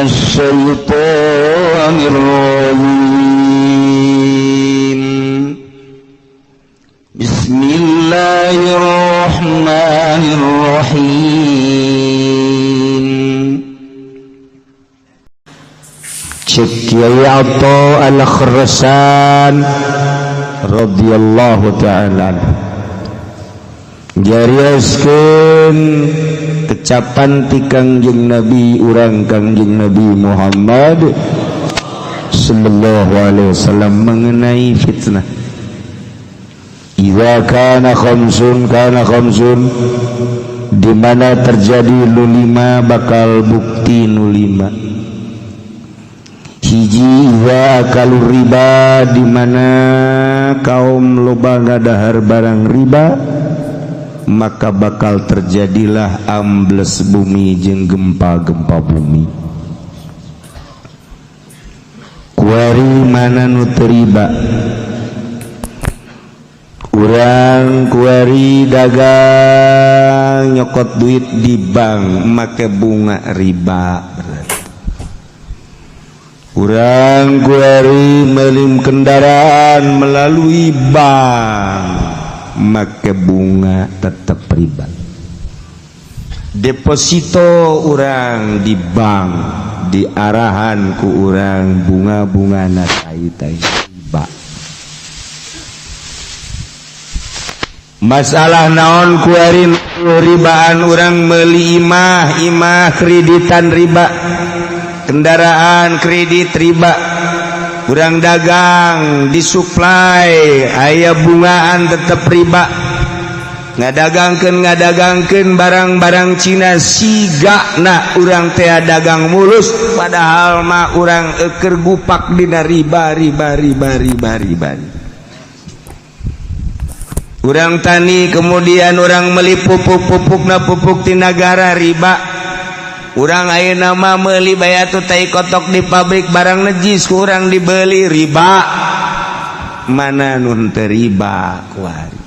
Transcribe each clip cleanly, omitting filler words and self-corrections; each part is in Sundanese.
الشيطان الرجيم. بسم الله الرحمن الرحيم. Cek Kiai Atha Al-Khurasan radhiyallahu ta'ala jarioskeun kecapan ti Kangjeng Nabi urang, Kangjeng Nabi Muhammad sallallahu alaihi wasallam, mengenai fitnah. Idza kana khamsun kana khamsun, di mana terjadi nu lima bakal bukti nu lima. Hiji, idza akalu riba, di mana kaum loba ngadahar barang riba, maka bakal terjadilah ambles bumi jeung gempa-gempa bumi. Kuari mana nu teu riba? Urang kuari dagang, nyokot duit di bank make bunga riba. Urang kuari meuli kendaraan melalui bank make bunga, tetap riba. Deposito urang di bank diarahan ku urang bunga-bunga na tai tai riba. Masalah naon kuari ribaan? Urang meli imah, imah kreditan riba, kendaraan kredit riba. Urang dagang disuplai aya bungaan, tetap riba. Ngadagangkeun ngadagangkeun barang-barang Cina, siga na urang teh dagang mulus, padahal mah urang eker gupak dina riba, riba, riba, riba, riba. Urang tani, kemudian urang meli pupuk, pupuk na pupuk ti nagara, riba. Urang ayeuna mah meuli bayatu tai kotok di pabrik, barang najis ku urang dibeli, riba. Mana nu teu riba kuari?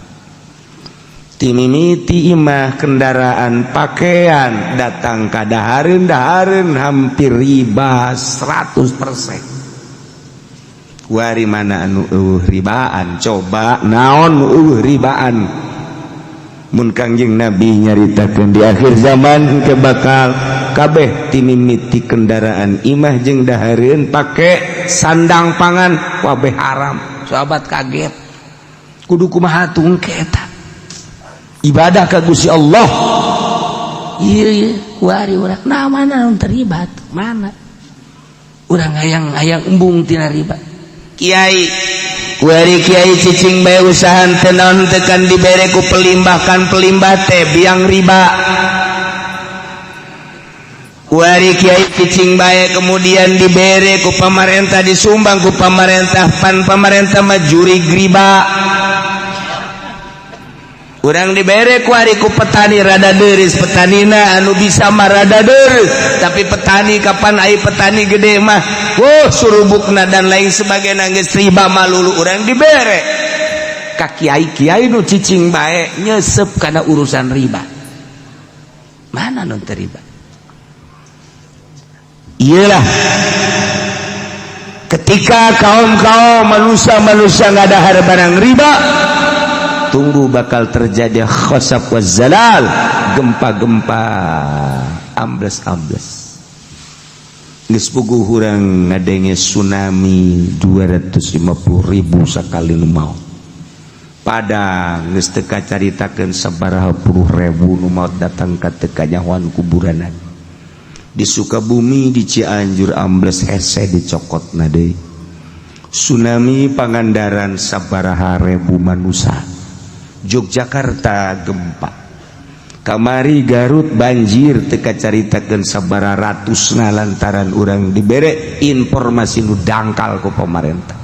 Timimiti imah, kendaraan, pakaian, datang ka dahareun dahareun hampir riba 100%. Kuari mana anu eueuh ribaan? Coba, naon nu eueuh ribaan? Mun Kangjeng Nabi nyaritakeun di akhir zaman ke bakal kabeh timimiti kendaraan, imah, jeung dahareun, pake sandang, pangan, kabeh haram. Sahabat kaget, kudu kumaha tungke eta ibadah ka Gusti Allah? Iya iya, kuari urang nah mana nu terlibat? Mana urang hayang hayang embung tina riba? Kiai kuari, kiai cicing bae, usaha teu naon tekan dibere ku pelimbah, kan pelimbah teh biang riba. Kuari kiai cicing bae, kemudian dibere ku pamarentah, disumbang ku pamarentah, pan pamarentah mah jurig riba. Urang dibere kuari ku petani, rada deris petanina, anu bisa mah rada deres, tapi petani kapan ai petani gede mah, wow, surubukna dan lain sebagainya geus riba malulu. Urang dibere ka kiai, kiai nu cicing bae nyesep kana urusan riba. Mana nu teu riba? Iyalah, ketika kaum-kaum manusia-manusia ngadahar barang riba, tunggu bakal terjadi khosaf wa zalal, gempa-gempa, ambles-ambles. Geus puguh urang ngadenge tsunami 250 ribu sakali nu maot. Padang geus teu kacaritakeun sabaraha puluh ribu nu maot, datang ka teu kanyahoan kuburanan. Di Sukabumi, di Cianjur ambles hese dicokot deui. Tsunami Pangandaran sabaraha ribu manusia. Yogyakarta gempa kamari, Garut banjir teu kacaritakeun sabaraha ratusna, lantaran urang dibere informasi nu dangkal ku pemerintah,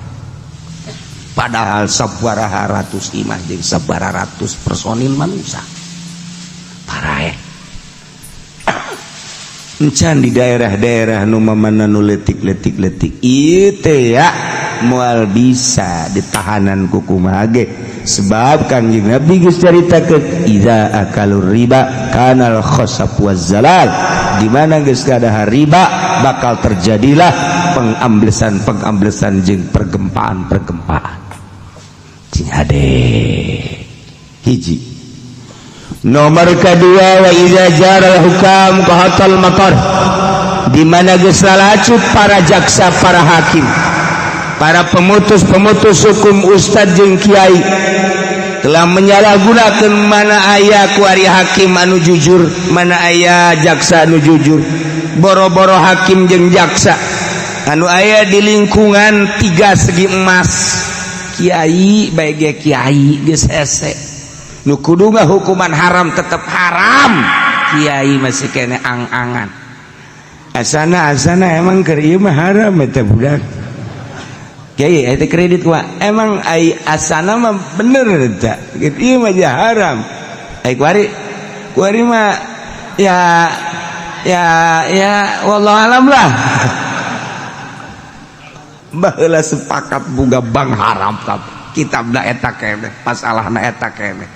padahal sabaraha ratus imah jeung sabaraha ratus personil manusia paraeh. Encan di daerah-daerah nu mamana nu letik-letik letik itu ya moal bisa ditahanan ku kumaha ge, sebab Kangjeng Nabi geus caritakeun, idza akalur riba kanal khosaf waz zalal. Di mana geus ngadahar riba, bakal terjadilah pengamblesan-pengamblesan jeung pergempaan-pergempaan. Cing hade. Hiji. Nomor kedua, wa idza jara hukam qahatal matar. Di mana geus lalacut para jaksa, para hakim, para pemutus-pemutus hukum, ustad jeung kiai telah menyalahgunakan. Mana aya kuari hakim anu jujur? Mana aya jaksa anu jujur? Boro-boro hakim jeung jaksa anu aya di lingkungan tiga segi emas, kiai baik, kiai geus hese. Nu kudu hukuman haram tetap haram, kiai masih kene ang-angan, asana asana emang keur ieu mah haram eta budak. Kiai eta kredit kumaha? Emang ai asana mah bener eta gitu, ieu mah haram. Ai kuari kuari mah ya ya ya, wallahu alam lah. Baheula sepakat boga bank haram, kitabna eta keneh, masalahna eta keneh.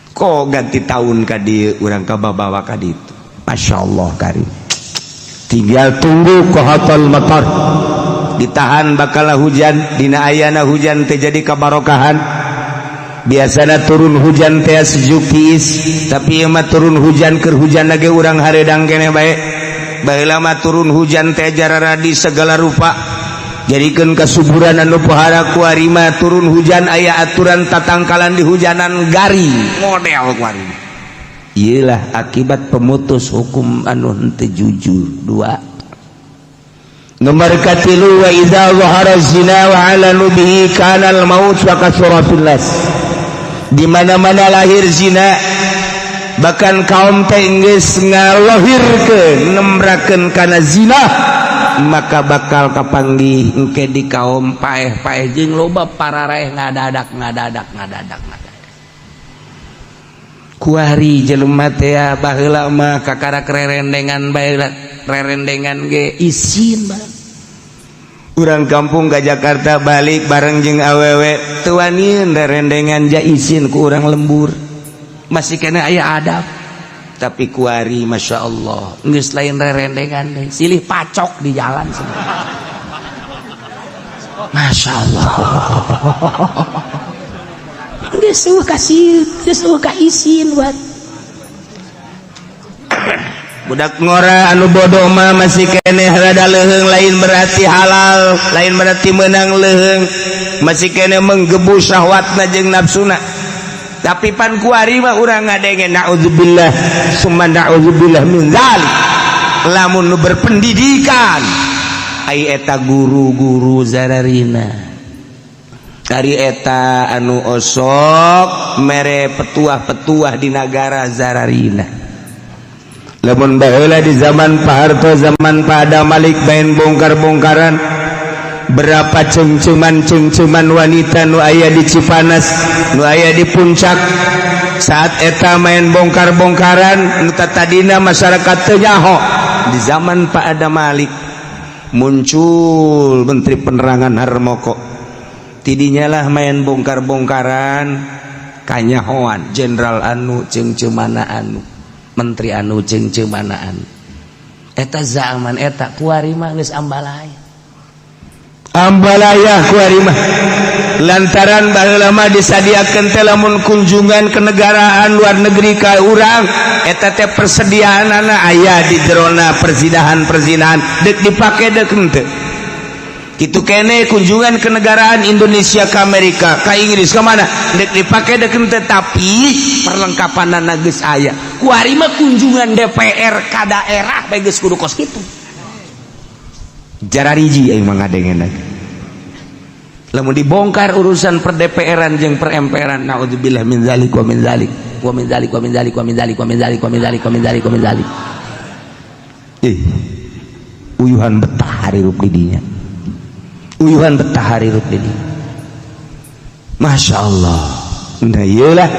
Kok ganti tahun ka dieu urang kababawa ka ditu? Masya Allah karim. Tinggal tunggu qahatal matar, ditahan bakal hujan. Dina ayana hujan terjadi kabarokahan. Biasanya turun hujan teh sejuk tiis, tapi ieu mah turun hujan keur hujan lagi urang haredang kene bae. Baheula mah turun hujan teh jararadi segala rupa, jadikeun kasuburan anu pohara. Kuari mah turun hujan aya aturan tatangkalan di hujanan, garing model kuari. Iyalah akibat pemutus hukum anu henteu jujur. Dua. Nomor katilu, wa idza zahara zina wa alanu bihi kana al maut wa kasura fil nas. Di mana-mana lahir zina, bahkan kaum teh geus ngalohirkeun, nembrakeun kana zina, maka bakal kapanggih engke di kaum paeh-paeh jeung loba pararaeh ngadadak ngadadak ngadadak ngadadak. Kuari jelema teh baheula mah kakarak rerendengan bae, rerendengan ge isin bae. Urang kampung ke Jakarta balik bareng jeung awewe teu wanian rerendengan, ja isin ku urang lembur, masih kena aya adab. Tapi kuari Masya Allah, geus lain rerendengan deh, silih pacok di jalan semua. Masya Allah, geus eueuh kasih, geus eueuh ka isin. Buat budak ngora anu bodoh mah masih keneh rada leuheung. Lain berarti halal, lain berarti menang leuheung, masih keneh menggebu syahwatna jeung nafsuna. Tapi pan kuari mah urang ngadenge, naudzubillah summa naudzubillah min zalik. Lamun nu berpendidikan, ai eta guru-guru zararina dari eta anu osok mere petuah-petuah di nagara zararina. Lamun baheula di zaman Pak Harto, zaman Pak Adam Malik, main bongkar-bongkaran, berapa cengceman-cengceman wanita nu aya di Cipanas, nu aya di Puncak. Saat eta main bongkar-bongkaran, nu tadina masyarakat teu nyaho. Di zaman Pak Adam Malik muncul Menteri Penerangan Harmoko, tidinya lah main bongkar-bongkaran kanyahoan jenderal anu cengcemana anu, menteri anu cengcemana anu. Eta zaman eta. Kuari mah geus ambalaya ambalaya kuari mah, lantaran baheula mah disadiakeun teh lamun kunjungan kenegaraan luar negeri ka urang eta teh persediaanana aya di jerona perzinahan-perzinahan, dek dipake dek henteu. Kitu kene kunjungan kenegaraan Indonesia ke Amerika, ke Inggris, ke mana, dek dipake dek henteu, tapi perlengkapan geus aya. Kuari mah kunjungan DPR ka daerah bae geus kudu kos kitu. Jarariji aing mah ngadengeuna lamun dibongkar urusan per DPR-an jeung per MPR-an. Naudzubillah min zalik wa min zalik wa min zalik wa min zalik wa min zalik wa min zalik wa min zalik wa min zalik wa min zalik. Ih, uyuhan betah hirup di dinya, uyuhan betah hirup di dinya. Masya Allah. Nah, iyalah,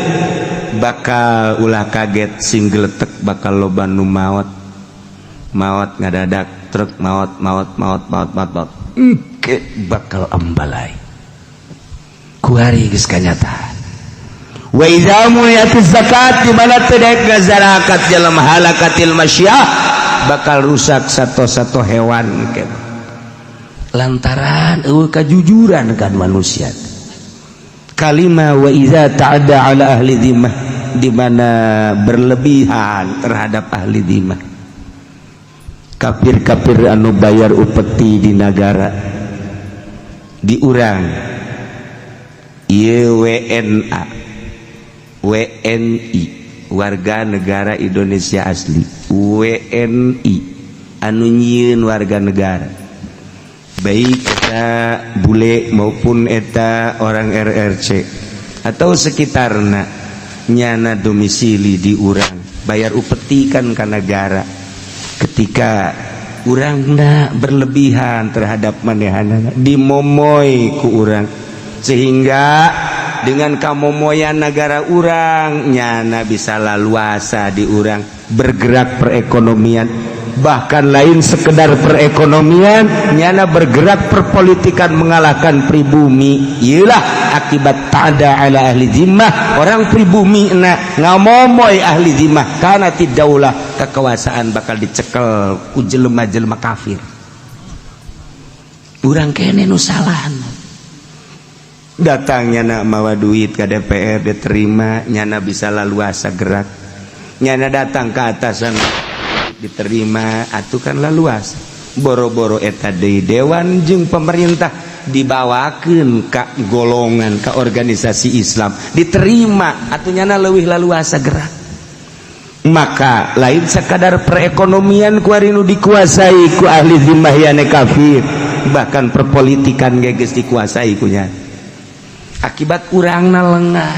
bakal ulah kaget sing geletek, bakal loba nu maot maot ngadadak truk, maot maot maot maot maot maot. Engke bakal ambalai kuari geus kanyataan. Wa idza muni'atiz zakat, di mana teu daek zakat jelema, halakatil masyiyah. Bakal rusak satu-satu hewan ke lantaran euweuh kajujuran kan manusia. Kalima wa iza ta'adda ala ahli dhimmah, di mana berlebihan terhadap ahli dhimmah, kafir-kafir anu bayar upeti di negara di urang. Ieu WNA, WNI, warga negara Indonesia asli, WNI anu nyieun warga negara, baik eta bule maupun eta orang RRC atau sekitarna, nyana domisili di urang, bayar upeti kan ka negara. Ketika urangna berlebihan terhadap manehana, dimomoy ku urang, sehingga dengan kamomoyan negara urang, nyana bisa laluasa di urang bergerak perekonomian. Bahkan lain sekedar perekonomian, nyana bergerak perpolitikan, mengalahkan pribumi. Iyalah akibat ta'adda ala ahli zimmah. Orang pribumi na ngamomoy ahli zimmah karena tidaulah kekuasaan bakal dicekel ku jelema-jelema kafir. Urang kene nu salah. Datang nyana mawa duit ke DPR, diterima, nyana bisa laluasa gerak. Nyana datang ke atasan, diterima atuh kan laluas. Boro-boro eta deui, dewan jeung pemerintah dibawakeun ka golongan, ka organisasi Islam, diterima atuh, nyana leuwih laluasa gerak. Maka lain sekadar perekonomian kuari nu dikuasai ku ahli zimmah yane kafir, bahkan perpolitikan ge geus dikuasai kunya akibat urangna lengah.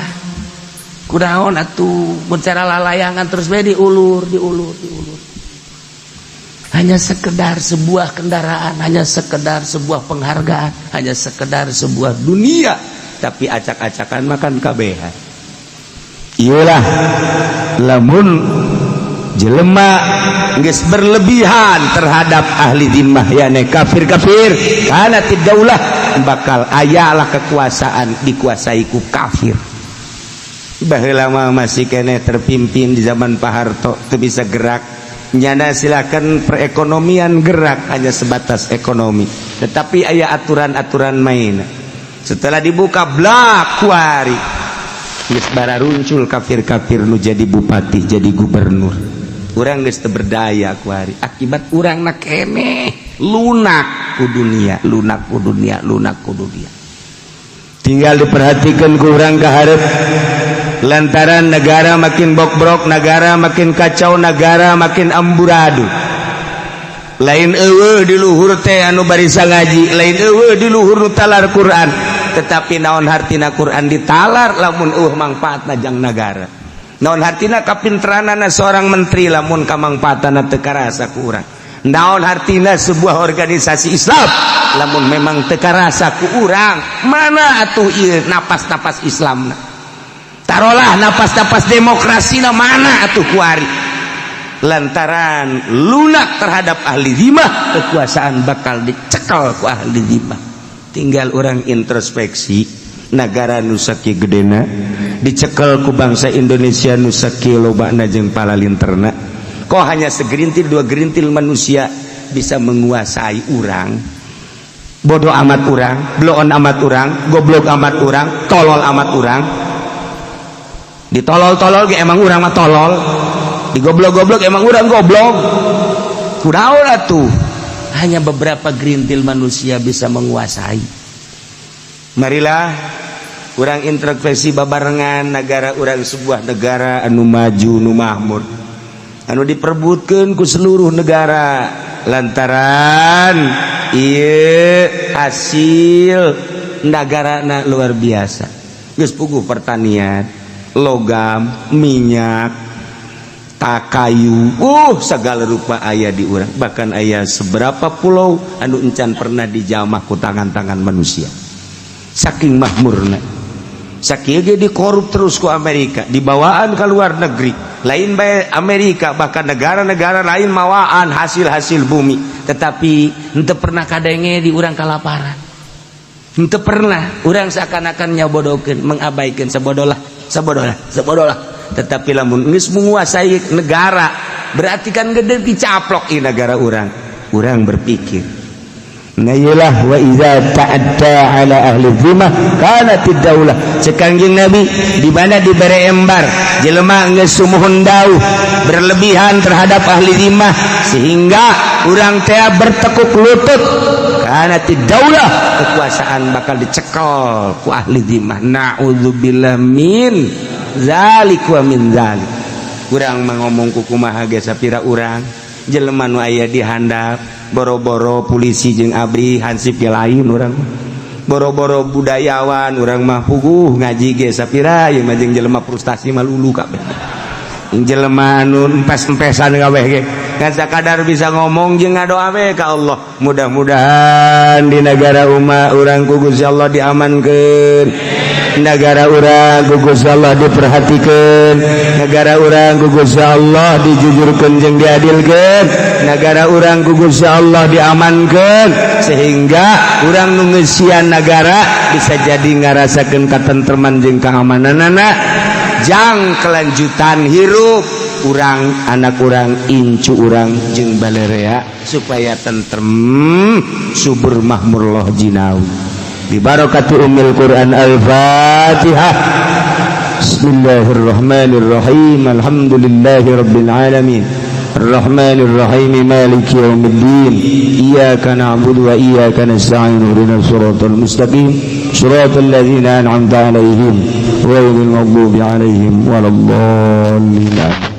Kunaon atuh mun cara lalayangan terus bae diulur, diulur, diulur? Hanya sekedar sebuah kendaraan, hanya sekedar sebuah penghargaan, hanya sekedar sebuah dunia, tapi acak-acakan makan KBH. Iyalah, lamun jelema geus berlebihan terhadap ahli zimmah yakni kafir-kafir, karena tidaulah bakal ayalah kekuasaan dikuasai ku kafir. Baheula mah masih kene terpimpin di zaman Pak Harto teu bisa gerak nyana. Silakan perekonomian gerak hanya sebatas ekonomi, tetapi aya aturan-aturan main. Setelah dibuka blak kuari geus bararuncul kafir-kafir nu jadi bupati, jadi gubernur. Urang geus teu berdaya kuari akibat urangna kene lunak ku dunia, lunak ku dunia, lunak ku dunia. Tinggal diperhatikan ku urang ke hareup, lantaran negara makin bokbrok, negara makin kacau, negara makin amburadul. Lain euweuh di luhur teh anu barisa ngaji, lain euweuh di luhur nu talar Quran, tetapi naon hartina Quran ditalar lamun euweuh mangfaatna jang nagara? Naon hartina kapinteranana seorang menteri lamun kamangfaatana teu karasa ku urang? Naon hartina sebuah organisasi Islam lamun memang teu karasa ku urang? Mana atuh ieu napas-napas Islamna? Tarolah napas-napas demokrasi na, mana atuh kuari? Lantaran lunak terhadap ahli zimah, kekuasaan bakal dicekel ku ahli zimah. Tinggal orang introspeksi, negara nu sakieu gedena dicekel ku bangsa Indonesia nu sakieu lobana jeung palalinterna, kok hanya segerintil dua gerintil manusia bisa menguasai urang? Bodoh amat urang, bloon amat urang, goblok amat urang, tolol amat urang. Ditolol-tolol ge emang urang mah tolol, digoblok-goblok emang urang goblok. Kunaon atuh hanya beberapa gerintil manusia bisa menguasai? Marilah urang introspeksi babarengan. Negara urang sebuah negara anu maju, nu makmur, anu diperbutkan ku seluruh negara lantaran ieu hasil negara luar biasa. Geus puguh pertanian, logam, minyak, tak kayu, segala rupa aya di urang. Bahkan aya seberapa pulau anu encan pernah dijamah ku tangan-tangan manusia, saking makmurna. Sakieu ge dikorup terus ku Amerika, dibawaan ke luar negeri. Lain bae Amerika, bahkan negara-negara lain mawaan hasil-hasil bumi, tetapi henteu pernah kadenge di urang kalaparan, henteu pernah. Urang seakan-akan nyabodokeun, mengabaikan, sabodolah, sabodolah, sabodolah. Tetapi lamun geus menguasai negara Berarti kan gede dicaplok di negara urang. Urang berpikir. Nah, iyalah, wa idza ta'adda ala ahli dhimmah kanat daulah. Cek Kangjeng Nabi, di mana dibere embar jelema geus sumuhun dauh berlebihan terhadap ahli dhimmah sehingga urang teh bertekuk lutut, kanat daulah, kekuasaan bakal dicekel ku ahli dhimmah. Na'udzubillah min zalik wa min zalik. Urang mah ngomong ku kumaha ge, sapira urang jelema nu aya di handap, boro-boro polisi jeung ABRI, hansip ge lain urang mah. Boro-boro budayawan, urang mah puguh ngaji ge sapira. Ieu mah jeung jelema frustasi mah lulu kabeh, jelema anu empes-empesan kabeh ge ngan sakadar bisa ngomong jeung ngadoa we ka Allah. Mudah-mudahan di negara umat urang ku Gusti Allah diamankeun, negara urang ku Gusti Allah diperhatikan, negara urang ku Gusti Allah dijujurkeun jeung diadilkeun, negara urang ku Gusti Allah diamankeun, sehingga urang nu ngeusian negara bisa jadi ngarasakeun katentreman jeung keamananana jang kelanjutan hirup urang, anak urang, incu urang jeung balerea, supaya tentrem, subur, makmur, loh jinawi. Bibarakati ummil Quran. Al-Fatihah. Bismillahirrahmanirrahim. Alhamdulillahi rabbil alamin. الرحمن الرحيم، مالك يوم الدين. إياك نعبد وإياك نستعين. اهدنا الصراط المستقيم، صراط الذين أنعمت عليهم، غير المغضوب عليهم ولا الضالين.